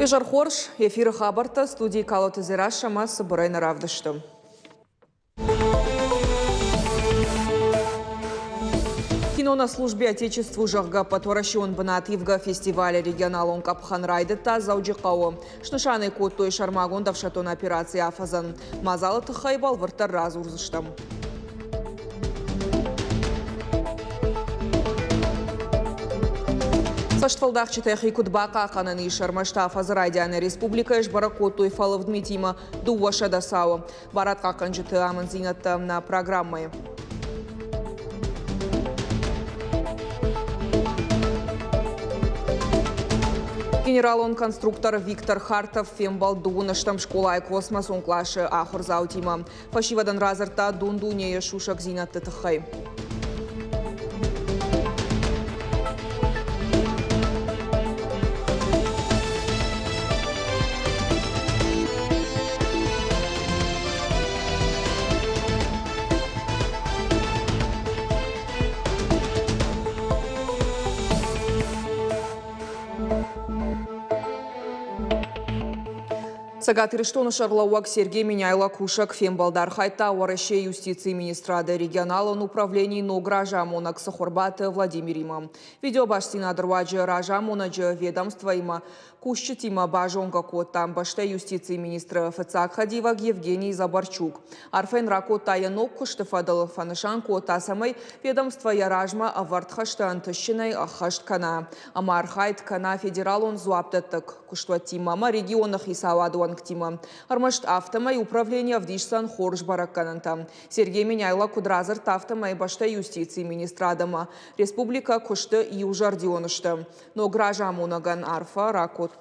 Изӕр хорз, эфиры хабӕрттӕ студийы Калоты Дзерассӕ ӕмӕ цыбырӕй нӕ равдысты. Кино на службе Отечеству, зӕгъгӕ, ӕппӕтуӕрӕсеон бынат ивгӕ фестивалы регионалон къӕпхӕн райдыдта Дзӕуджыхъӕуы. Снысан ӕй кодтой сӕрмагонд ӕфсӕддон операцийы афӕдзӕн. Мадзалы тыххӕй бӕлвырддӕр радзурдзыстӕм. Цӕстфӕлдахджытӕ хи куыд бахъахъхъӕнӕн ис, ӕрмӕст афӕдзы райдианы республикӕйы сбӕрӕг кодтой фӕлывд митимӕ 200 цауы. Барадхъахъхъӕнджыты амынддзинӕдтӕ нӕ программӕйы. Генералон конструктор Виктор Хартов фембӕлд дыууын ӕстӕм скъолайы космосон къласы ахуырдзаутимӕ. Фӕсивӕдӕн радзырдта дун-дунейы сусӕгдзинӕдты тыххӕй. Цӕгат Ирыстоны сӕргълӕууӕг Сергей Меняйло кусӕг фембӕлд архайдта Уӕрӕсейы юстицийы министрады регионалон управленийы ног разамонӕг Цыхуырбаты Владимиримӕ. Видеобастдзинады руаджы разамонӕджы ведомствоимӕ кусджытимӕ базонгӕ кодта бӕстӕйы юстицийы министры фыццаг хӕдивӕг Евгений Забарчук. Арфӕ йын ракодта йӕ ног куысты фӕдыл, фӕнысан кодта, цӕмӕй ведомство йӕ размӕ ӕвӕрд хӕстӕ ӕнтыстджынӕй ӕххӕст кӕна ӕмӕ архайд кӕна федералон дзуапдӕттӕг куыстуӕттимӕ ӕмӕ регионы хицауады уӕнгтимӕ. Ӕрмӕст афтӕмӕй управлени ӕвдисдзӕн хорз бӕрӕггӕнӕнтӕ. Сергей Меняйло куыд радзырдта, афтӕмӕй бӕстӕйы юстицийы министрад ӕмӕ республикӕ куысты иузӕрдион сты. Ног разамонӕгӕн арфӕ ракодта.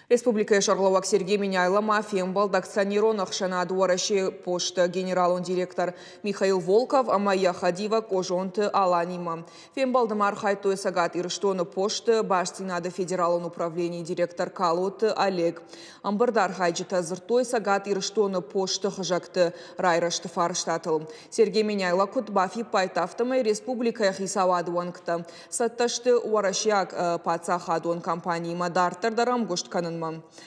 Республикӕйы сӕргълӕууӕг Сергей Меняйло ма фембӕлд акционерон ӕхсӕнад Уӕрӕсейы посты генералон директор Михаил Волков ӕмӕ йӕ хӕдивӕг Къозонты Аланимӕ. Фембӕлды ма архайдтой Цӕгат Ирыстоны посты бастдзинады федералон управленийы директор Калоты Олег. Ӕмбырды архайджытӕ дзырдтой Цӕгат Ирыстоны посты хызӕгты райрӕзты фарстатыл. Сергей Меняйло куыд бафиппайдта, афтӕмӕй республикӕйы хицауады уӕнгтӕ цӕттӕ сты уӕрӕсейаг паддзахадон компаниимӕ дарддӕр дӕр ӕмгуыст кӕнынмӕ.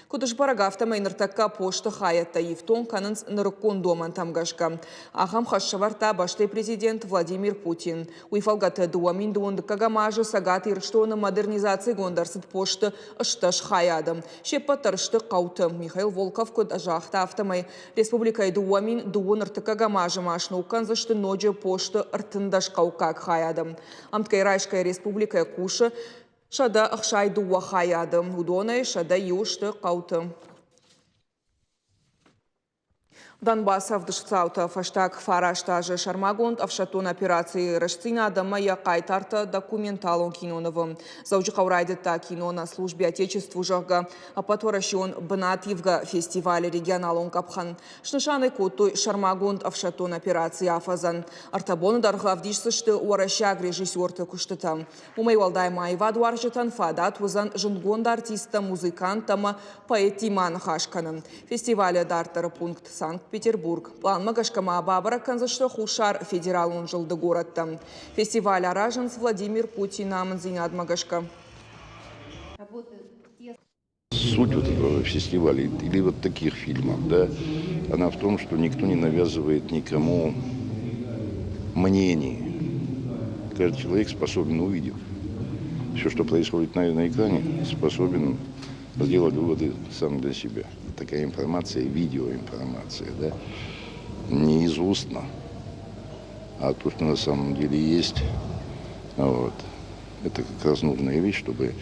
Куыд сбӕрӕг, афтӕмӕй ныртӕккӕ посты хайӕдтӕ ифтонг кӕнынц нырыккон домӕнтӕм гӕсгӕ. Ахӕм хӕс сӕвӕрдта бӕстӕйы президент Владимир Путин. Уый фӕлгӕты 2022 азы Цӕгат Ирыстоны модернизацигонд ӕрцыд посты 18 хайады. Се ппӕт дӕр сты хъӕуты. Михаил Волков куыд загъта, афтӕмӕй Республикӕйы 2023 азы ма сног кӕндзысты ноджы посты 13 хъӕуккаг хайады. Ӕмткӕй райсгӕйӕ республикӕ кусы 162 хайады, уыдонӕй 101 сты хъӕуты. Донбассы ӕвдыстцаутӕ фӕстаг фараст азы сӕрмагонд ӕфсӕддон операцийы рӕстдзинад ӕмӕ йӕ хъайтартӕ документалон кинонывы. Дзӕуджыхъӕу райдыдта кино на службе Отечеству, зӕгъгӕ, Ӕппӕтуӕрӕсеон бынативгӕ фестивалы регионалон къӕпхӕн снысан ӕй кодтой сӕрмагонд ӕфсӕддон операцийы афӕдзӕн. Ӕртӕ боны дӕргъы ӕвдисдзысты уӕрӕсейаг режиссерты куыстытӕ. Уымӕй уӕлдай ма аивадуарзджытӕн фадат уыдзӕн зындгонд артисттӕ, музыканттӕ ӕмӕ поэттимӕ аныхас кӕнын. Фестивалы дарддӕры пункт Санкт-Петербург. Пъланмӕ гӕсгӕ ма бабӕрӕг кӕндзысты Хуссар федералон зылды горӕттӕ. Фестиваль аразынц Владимир Путины амынддзинадмӕ гӕсгӕ. Суть вот этого фестиваля или вот таких фильмов, да, она в том, что никто не навязывает никому мнений. Каждый человек способен, увидев все, что происходит на экране, способен сделать выводы сам для себя. Такая информация, видеоинформация, да, не из устно, а то, что на самом деле есть. Вот. Это как раз нужная вещь, чтобы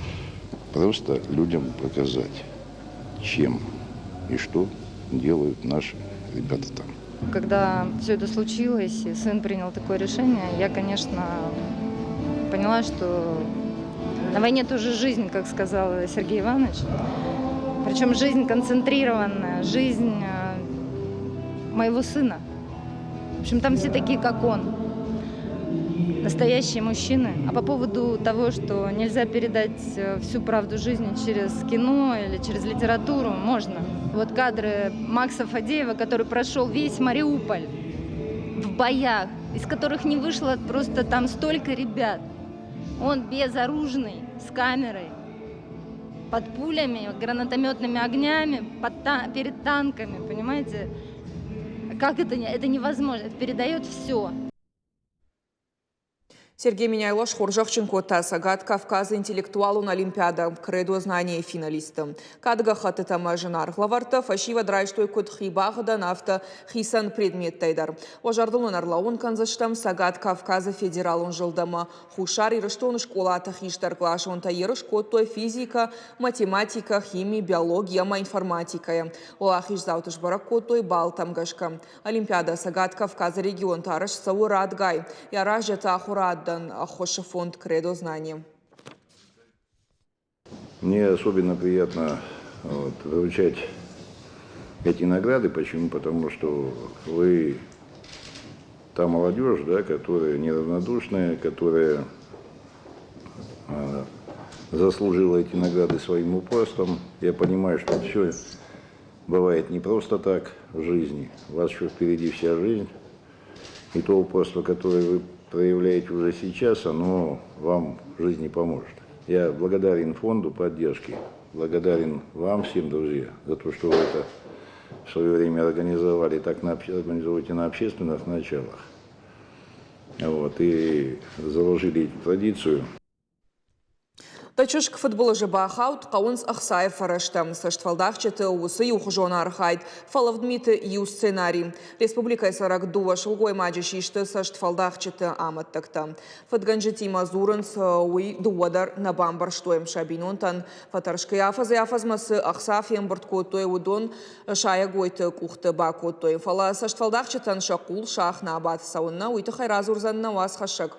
просто людям показать, чем и что делают наши ребята там. Когда все это случилось, и сын принял такое решение, я, конечно, поняла, что на войне тоже жизнь, как сказал Сергей Иванович. Причем жизнь концентрированная, жизнь моего сына. В общем, там все такие, как он. Настоящие мужчины. А по поводу того, что нельзя передать всю правду жизни через кино или через литературу, можно. Вот кадры Макса Фадеева, который прошел весь Мариуполь в боях. из которых не вышло просто там столько ребят. Он безоружный, с камерой, под пулями, гранатометными огнями, под та перед танками, понимаете? Как это? Это невозможно. Это передает все. Сергей Меняйло схорзӕхджын кодта Цӕгат Кавказы интеллектуалон олимпиадӕ «Кредо знания» финалистты. Кады гӕххӕттытӕ ӕмӕ зынаргъ лӕвӕрттӕ фӕсивӕд райстой куыд хибагъдӕн, афтӕ хицӕн предметтӕй дӕр. Уӕ зӕрдыл уын ӕрлӕууын кӕндзыстӕм Цӕгат Кавказы федералон зылд ӕмӕ Хуссар Ирыстоны скъолаты хистӕркъласонтӕ ерыс кодтой физикӕ, математикӕ, хими, биологи ӕмӕ информатикӕйӕ. Уӕлахиздзауты сбӕрӕг кодтой баллтӕм гӕсгӕ. Олимпиадӕ Цӕгат Кавказы регионты арӕзт цӕуы радгай. Йӕ аразджытӕ ахуырадӕн ӕххуысы фонд «Кредо знание». Мне особенно приятно вот, вручать эти награды. Почему? Потому что вы та молодежь, да, которая неравнодушная, которая заслужила эти награды своим упорством. Я понимаю, что все бывает не просто так в жизни. У вас еще впереди вся жизнь. И то упорство, которое вы проявляете уже сейчас, оно вам в жизни поможет. Я благодарен фонду поддержки, благодарен вам всем, друзья, за то, что вы это в свое время организовали, так на, организовываете на общественных началах. Вот, и заложили эту традицию. Дӕ чызг фыдбылызы бахауд, хъӕуынц ӕхцайы фӕрӕзтӕ. Цӕстфӕлдахджыты уыцы иухуызон архайд, фӕлывд миты иу сценари. Республикӕйы цӕрӕг дыууӕ сылгоймаджы систы цӕстфӕлдахджыты амӕттӕгтӕ. Фыдгӕнджытимӕ дзурынц, уый дыууӕ дӕр нӕ бамбӕрстой. Сӕ бинонтӕн фӕтӕрсгӕйӕ афӕдзӕй-афӕдзмӕ цы ӕхца фембырд кодтой, уыдон сайӕгойты къухты бакодтой. Фӕлӕ цӕстфӕлдахджытӕн сӕ хъул сах нӕ абадт цӕуыннӕ, уый тыххӕй радзурдзӕн нӕ уацхӕссӕг.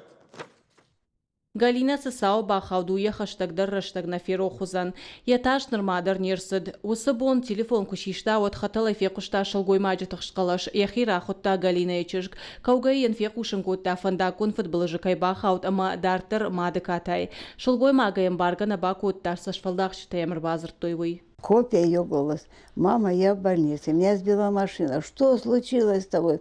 Галинӕ цы цауы бахауд, уый йӕ хӕстӕгдӕр рӕстӕг нӕ ферох уыдзӕн. Йӕ тас нырма дӕр не рцыд. Уыцы бон телефон куы систа, уӕд хӕтӕлӕй фехъуыста сылгоймаджы тыхст хъӕлӕс, йӕхи рахуыдта Галинӕйы чызг. Кӕугӕ йын фехъусын кодта, фӕндаггон фыдбылызы кӕй бахауд ӕмӕ дарддӕр мады катай. Сылгоймаг ӕй ӕмбаргӕ нӕ бакодта, цӕстфӕлдахджытӕ йӕм ӕрбадзырдтой, уый. Копия ее голос. Мама, я в больнице, меня сбила машина. Что случилось с тобой?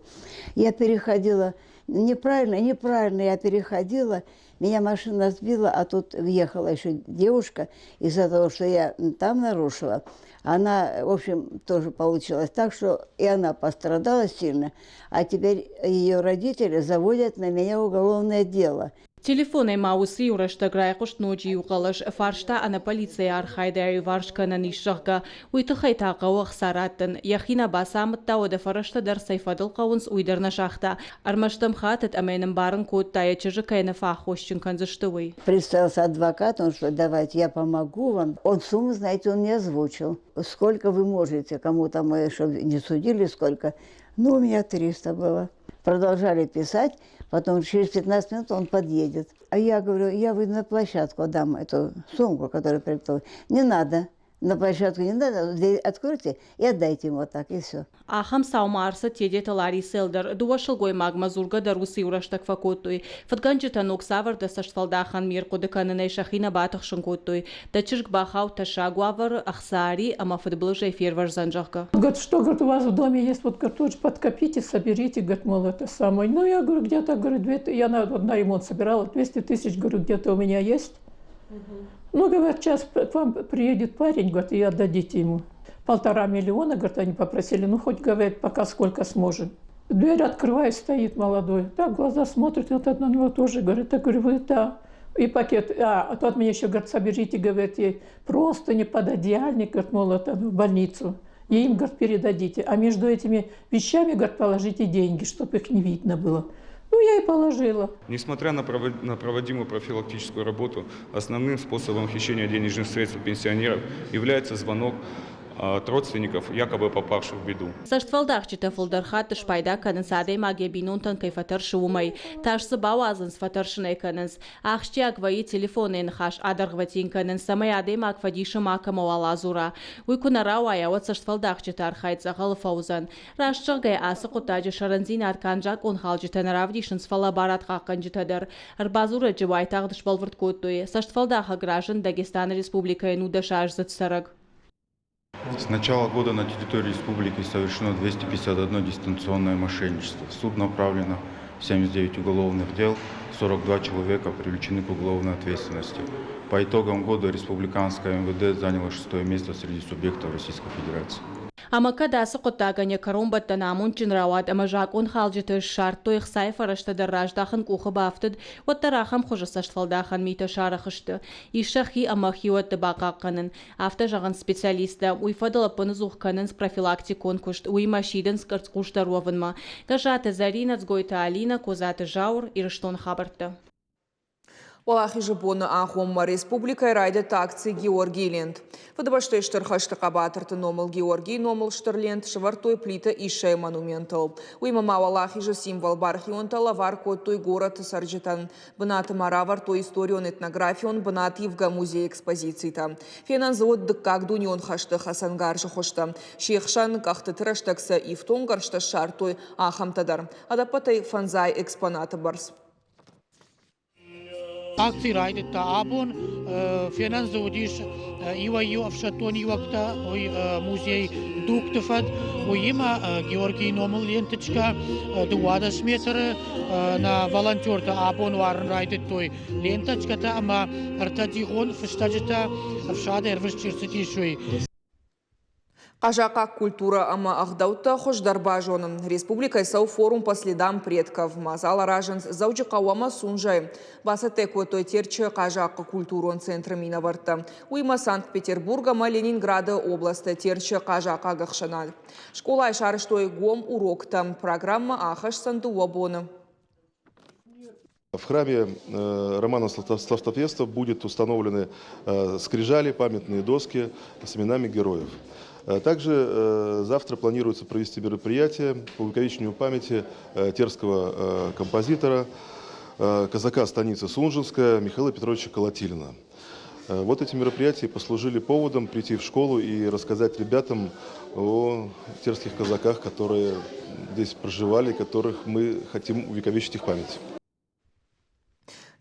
Я переходила неправильно, неправильно я переходила. Меня машина сбила, а тут въехала еще девушка из-за того, что я там нарушила. Она, в общем, тоже получилось так, что и она пострадала сильно. А теперь ее родители заводят на меня уголовное дело. Телефонӕй ма уыцы иу рӕстӕг райхъуыст ноджы иу хъӕлӕс, фарста ӕнӕ полицӕйы архайдӕй аиуварс кӕнӕн ис, зӕгъгӕ, уый тыххӕй та хъӕуы ӕхца раттын. Йӕхи нӕ бацамыдта, уӕдӕ фӕрӕзтӕ дӕр цӕй фӕдыл хъӕуынц, уый дӕр нӕ загъта. Ӕрмӕст ӕм хатыд ӕмӕ йын ӕмбарын кодта, йӕ чызджы кӕй нӕ фӕаххосджын кӕндзысты, уый. Представился адвокат, он что, давайте я помогу вам. Он сумму, знаете, он не озвучил. Сколько вы можете, кому там, чтобы не судили, сколько. Ну, у меня 300 было. Продолжали писать, потом через 15 минут он подъедет. А я говорю, я выйду на площадку, отдам эту сумку, которую приготовила. Не надо, на площадку не надо, дверь откройте и отдайте ему вот так, и все. Ахӕм цау ма ӕрцыд Тедеты Ларисӕйыл дӕр. Дыууӕ сылгоймагмӕ дзургӕ дӕр уыцы иу рӕстӕг фӕкодтой. Фыдгӕнджытӕ ног цавӕрдӕр цӕстфӕлдахӕн ми ӕрхъуыды кӕнынӕй сӕхи нӕ батыхсын кодтой. Дӕ чызг бахауд тӕссаг уавӕры, ӕхца ӕри ӕмӕ фыдбылызӕй фервӕздзӕн, зӕгъгӕ. Говорит, что, говорит, у вас в доме есть, вот, говорит, тоже подкопите, соберите, говорит, мол, это самое. Ну, я говорю, где-то, говорю, две, я на, вот на ремонт собирала, 200 тысяч, говорю, где-то у меня есть. Ну, говорят, сейчас к вам приедет парень, говорит, и отдадите ему. 1,5 миллиона, говорит, они попросили, ну, хоть, говорит, пока сколько сможем. Дверь открываю, стоит молодой. Так, глаза смотрит, вот на него тоже, говорит, так, говорю, вы, да. И пакет, а тот мне еще, говорит, соберите, говорит, ей простыни, пододеяльник, говорит, мол, это в больницу. И им, говорит, передадите. А между этими вещами, говорит, положите деньги, чтобы их не видно было. Ну, я и положила. Несмотря на проводимую профилактическую работу, основным способом хищения денежных средств у пенсионеров является звонок от родственников, якобы попавших в беду. Цӕстфӕлдахджытӕ фылдӕр хатт спайда кӕнынц, адӕймаг йӕ бинонтӕн кӕй фӕтӕрсы, уымӕй. Тас дзы бауадзынц, фӕтӕрсын ӕй кӕнынц. Ахсджиаг вӕййы телефонӕй ныхас адӕргъвӕтин кӕнын, цӕмӕй адӕймаг фӕдисы макӕмӕуал адзура. Уый куы нӕ рауайа, уӕд цӕстфӕлдахджыты архайд дзӕгъӕлы фӕуыдзӕн. Раст зӕгъгӕйӕ, ацы хъуыддаджы сӕрӕндзинад канд закъонхалджытӕ нӕ равдисынц, фӕлӕ барадхъахъхъӕнджытӕ дӕр. Ӕрбадзурӕджы уайтагъд сбӕлвырд кодтой, цӕстфӕлдахӕг разынд Дагестаны республикӕйы нудӕсаздзыд цӕрӕг. С начала года на территории республики совершено 251 дистанционное мошенничество. В суд направлено 79 уголовных дел, 42 человека привлечены к уголовной ответственности. По итогам года республиканское МВД заняло шестое место среди субъектов Российской Федерации. Ӕмӕ кӕд ацы хъуыддагӕн йӕ кӕронбӕттӕн амондджын рауад ӕмӕ закъонхалджыты ссардтой ӕхцайы фӕрӕзтӕ дӕр раздахын къухы бафтыд, уӕддӕр ахӕм хуызы цӕстфӕлдахӕн митӕ сарӕх сты. Ис сӕ хи ӕмӕ хиуӕтты бахъахъхъӕнын. Афтӕ зӕгъынц специалисттӕ. Уый фӕдыл ӕппыныдзух кӕнынц профилактикон куыст, уыимӕ сидынц къӕрцхъусдӕр уӕвынмӕ. Гӕззаты Зӕринӕ, Дзгойты Алинӕ, Козаты Зауыр, Ирыстоны хабӕрттӕ. Уӕлахизы боны агъоммӕ республикӕйы райдыдта акци «Георгийы лент». Фыдыбӕстӕйы Стыр хӕсты хъӕбатырты номыл Георгийы номыл стыр лент сӕвӕрдтой Плиты Иссӕйы монументыл. Уыимӕ ма Уӕлахизы символ бархионтӕ лӕвар кодтой горӕты цӕрджытӕн. Бынаты ма равӕрдтой историон-этнографион бынат ивгӕ музейы экспозицитӕ. Фенӕн дзы уыд Дыккаг дунеон хӕсты хӕцӕнгарзы хуызтӕ. Се хсӕн къӕхтыты рӕстӕг сӕ ифтонггӕрзтӕ ссардтой ахӕмтӕ дӕр. Ӕдӕппӕтӕй фӕндзай экспонаты бӕрц. Акци райдыдта абон. Фенӕн дзы уыдис иуӕй-иу ӕфсӕддон иуӕгтӕ, уый музей Дугты фӕд, уыимӕ Георгийы номыл ленточкӕ 12 метры. Нӕ волонтертӕ абон уарын райдыдтой ленточкӕтӕ ӕмӕ ӕртӕдигъон фыстӕджытӕ ӕфсады ӕрвыст чи рцыдис, уый. Хъазахъаг культурӕ ӕмӕ ӕгъдӕуттӕ хуыздӕр базонын. Республикӕйы цӕуы форум «По следам предков». Мадзал аразынц Дзӕуджыхъӕу ӕмӕ Сунжӕйы. Бацӕттӕ кодтой Терчы хъазахъхъы культурон центры минӕвӕрттӕ. Уыимӕ Санкт-Петербург ӕмӕ Ленинграды областы Терчы хъазахъаг ӕхсӕнад. Скъолайы сарӕзтой гом уроктӕ. Программӕ ахӕсдзӕн дыууӕ боны. В храме Романа Славтофеста будет установлены скрижали, памятные доски с именами героев. Также завтра планируется провести мероприятие по увековечению памяти терского композитора, казака станицы Сунжинская Михаила Петровича Колотилина. Вот эти мероприятия послужили поводом прийти в школу и рассказать ребятам о терских казаках, которые здесь проживали, которых мы хотим увековечить их память.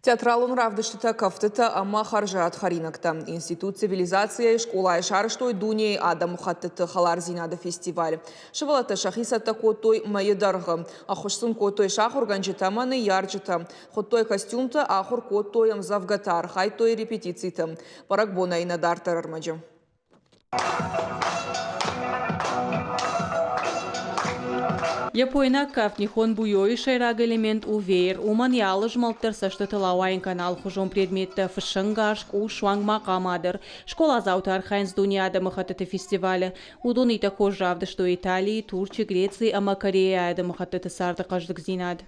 Театралон равдыстытӕ, кӕфтытӕ ӕмӕ хӕрзад хӕринӕгтӕ. Институт цивилизацийӕ скъолайы сарӕзтой дунейы адӕмыхӕттыты хӕлардзинады фестиваль. Сывӕллӕттӕ сӕхи цӕттӕ кодтой мӕйы дӕргъы. Ӕххуыс сын кодтой сӕ ахуыргӕнджытӕ ӕмӕ ныййарджытӕ. Хуыдтой костюмтӕ, ахуыр кодтой ӕмдзӕвгӕтӕ, архайдтой репетициты. Бӕрӕгбонӕй нӕ дарддӕр ӕрмӕджы. Япойнаг кафт Нихон Буйойы сӕйраг элемент у веер. Уымӕн йӕ алы змӕлд дӕр цӕстытыл ауайын кӕны алыхуызон предметтӕ, фыссӕнгарз, къус, суанг ма хъама дӕр. Скъоладзаутӕ архайынц дунейы адӕмыхӕттыты фестивалы. Уыдон иттӕг хорз равдыстой Италийы, Турчы, Грецийы ӕмӕ Кореяйы адӕмыхӕттыты царды хъӕздыгдзинад.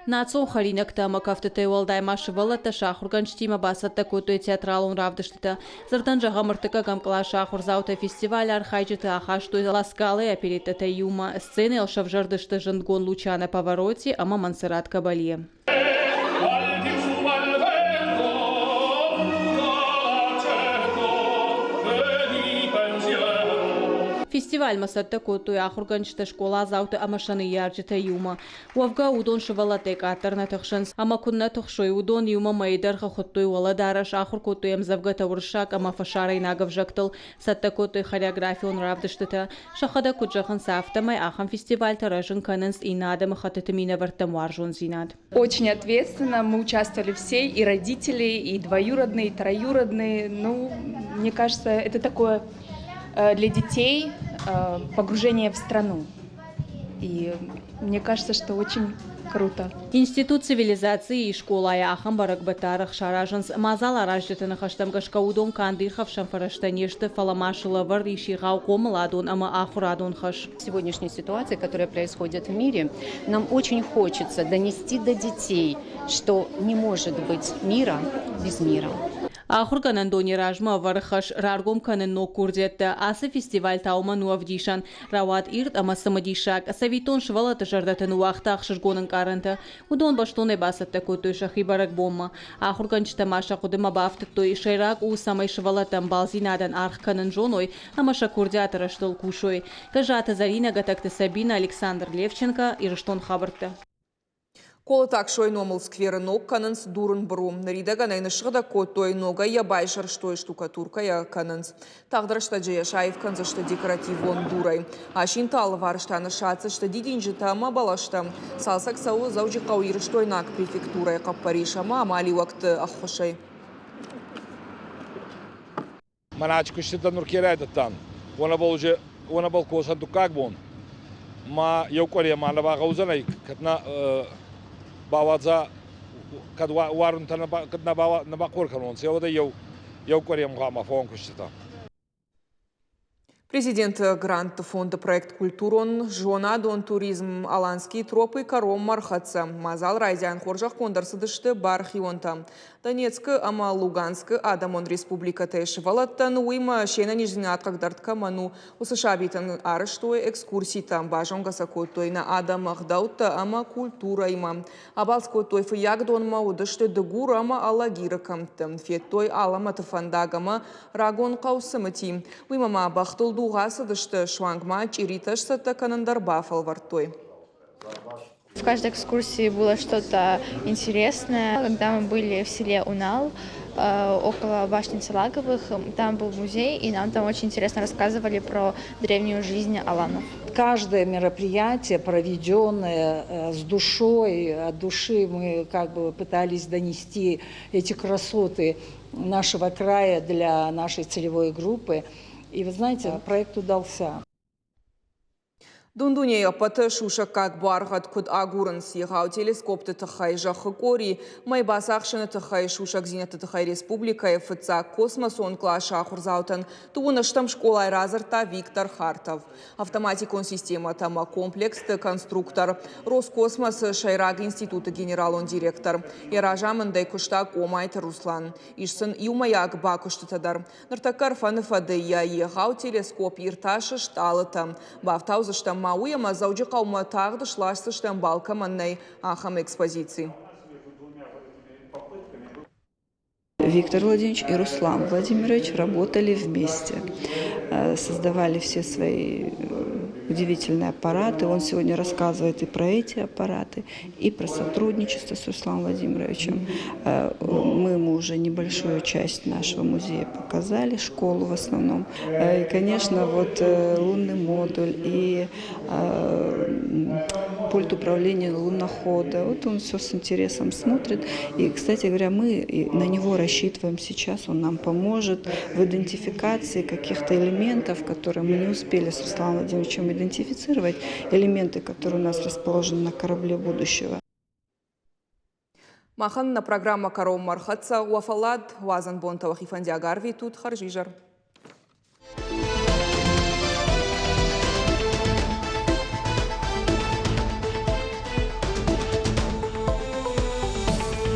Национ хӕринӕгтӕ ӕмӕ кӕфтытӕй уӕлдай ма сывӕллӕттӕ сӕ ахуыргӕнджытимӕ бацӕттӕ кодтой театралон равдыстытӕ. Дзырдӕн зӕгъӕм, ӕртыккӕгӕм къласы ахуырдзаутӕ фестивалы архайджыты ахастой Ласкалайы опереттӕтӕй иумӕ. Сценӕйыл сӕвзӕрдысты зындгонд Лучано Паваротти ӕмӕ Монсеррат Кабалье. Фестивальмӕ цӕттӕ кодтой ахуыргӕнджытӕ, скъоладзаутӕ ӕмӕ сӕ ныййарджытӕ иумӕ. Уӕвгӕ, уыдон сывӕллӕттӕй къаддӕр нӕ тыхсынц. Ӕмӕ куыннӕ тыхсой, уыдон иумӕ мӕйы дӕргъы хуыдтой уӕлӕдарӕс, ахуыр кодтой ӕмдзӕвгӕтӕ уырыссаг ӕмӕ фӕсарӕйнаг ӕвзӕгтыл, цӕттӕ кодтой хореографион равдыстытӕ. Сӕхӕдӕг куыд зӕгъынц, афтӕмӕй ахӕм фестивальтӕ рӕзын кӕнынц иннӕ адӕмыхӕттыты минӕвӕрттӕм уарзондзинад. Очень ответственно. Мы участвовали все, и родители, и двоюродные, и троюродные. Ну, мне кажется, это такое для детей погружение в страну. И мне кажется, что очень круто. Институт цивилизацийы скъолайы ахӕм бӕрӕгбӕттӕ арӕх саразынц. Мадзал аразджыты ныхӕстӕм гӕсгӕ уыдон канд ирхӕфсӕн фӕрӕзтӕ не сты, фӕлӕ ма сылӕвӕрд ис егъау хъомыладон ӕмӕ ахуырадон хӕс. Сегодняшняя ситуация, которая происходит в мире, нам очень хочется донести до детей, что не может быть мира без мира. Ахуыргӕнӕндони размӕ ӕвӕры хӕс раргом кӕнын ног курдиӕттӕ. Ацы фестиваль та уымӕн у ӕвдисӕн. Рауад ирд ӕмӕ цымыдисаг. Цӕвиттон, сывӕллӕтты зӕрдӕты ныууагъта ӕхсызгон ӕнкъарӕнтӕ. Уыдон бӕстонӕй бацӕттӕ кодтой сӕхи бӕрӕгбонмӕ. Ахуыргӕнджытӕ ма сӕ хъуыдымӕ бафтыдтой, сӕйраг у, цӕмӕй сывӕллӕттӕ ӕмбалдзинадӕн аргъ кӕнын зоной ӕмӕ сӕ курдиаты рӕзтыл кусой. Гӕззаты Зӕринӕ, Гӕтӕгты Сабинӕ, Александр Левченко, Ирыстон хабӕрттӕ. Колыты Аксойы номыл скверы ног кӕнынц дурын быру. Ныридӕгӕн ӕй ныссыгъдӕг кодтой, ногӕй йӕ байсӕрстой, штукатуркӕ йӕ кӕнынц. Тагъд рӕстӕджы йӕ саив кӕндзысты декоративон дурӕй. Асинты алыварс та ныссадздзысты дидинджытӕ ӕмӕ бӕлӕстӕ. Цалцӕг цӕуы Дзӕуджыхъӕуы Ирыстойнаг префектурӕйы хъӕппӕрис ӕмӕ амалиуӕгты ӕххуысӕй. Мӕнӕ куститӕ нур ке райдӕдтан, уонӕбӕл уже уонӕбӕл косӕн дуккаг бон. Ма еу къуӕре ма нӕ багъӕудзӕнӕй, кӕд нӕ бауадза, кӕд уарунтӕ кӕд нӕ бахъор кӕнонцӕ, уӕд еу еу къуӕре гъӕуама фӕуӕн куститӕ. Президенты грантты фонды проект «Культурон зонадон туризм Аланские тропы» кӕронмӕ ӕрхӕццӕ. Мадзал райдиан хорзӕхгонд ӕрцыдысты бархионтӕ. Донецкы ӕмӕ Луганскы адӕмон республикӕтӕй сывӕллӕттӕн, уыимӕ се нӕниздзинад хъыгдард кӕмӕн у, уыцы сабитӕн арӕзтой экскурситӕ, базонгӕ сӕ кодтой нӕ адӕмы ӕгъдӕуттӕ ӕмӕ культурӕимӕ. Абалц кодтой Фыййагдонмӕ, уыдысты Дыгур ӕмӕ Алагиры кӕмтты, федтой алӕмӕты фӕндаг ӕмӕ рагон хъӕу Цымыти. Уыимӕ ма бӕхтыл дугъ ацыдысты, суанг ма чъиритӕ сцӕттӕ кӕнын дӕр бафӕлвӕрдтой. В каждой экскурсии было что-то интересное. Когда мы были в селе Унал, около башни Целаговых, там был музей, и нам там очень интересно рассказывали про древнюю жизнь аланов. Каждое мероприятие, проведенное с душой, от души мы как бы пытались донести эти красоты нашего края для нашей целевой группы. И вы знаете, проект удался. Дун-дунейы ӕппӕты сусӕггаг буаргъӕд куыд агурынц егъау телескопты тыххӕй зӕххы къори, мӕй бацахсыны тыххӕй сусӕгдзинӕдты тыххӕй республикӕйы фыццаг космосон къласы ахуырдзаутӕн дыууын ӕстӕм скъолайы радзырдта Виктор Хартов. Автоматикон системӕтӕ ӕмӕ комплексты конструктор, Роскосмосы сӕйраг институты генералон директор. Йӕ разамындӕй куыста Къомайты Руслан. Ис сын иумӕйаг бакуыстытӕ дӕр. Ныртӕккӕ Ӕрфӕны фӕды йӕ егъау телескоп иртасы стъалытӕ. Бафтаудзыстӕм ма уый, ӕмӕ Дзӕуджыхъӕумӕ тагъд сласдзыстӕм бал кӕмӕн нӕй, ахӕм экспозици. Виктор Владимирович и Руслан Владимирович работали вместе, создавали все свои удивительные аппараты. Он сегодня рассказывает и про эти аппараты, и про сотрудничество с Русланом Владимировичем. Мы ему уже небольшую часть нашего музея показали, школу в основном. И, конечно, вот лунный модуль и пульт управления лунохода. Вот он все с интересом смотрит. И, кстати говоря, мы на него рассчитываем сейчас. Он нам поможет в идентификации каких-то элементов, которые мы не успели с Русланом Владимировичем идентифицировать, элементы, которые у нас расположены на корабле будущего. Махӕн нӕ программӕ кӕронмӕ ӕрхӕццӕ. Уӕ фӕллад уадзӕн бонтӕ уӕхи фӕндиаг арвитут. Хӕрзизӕр.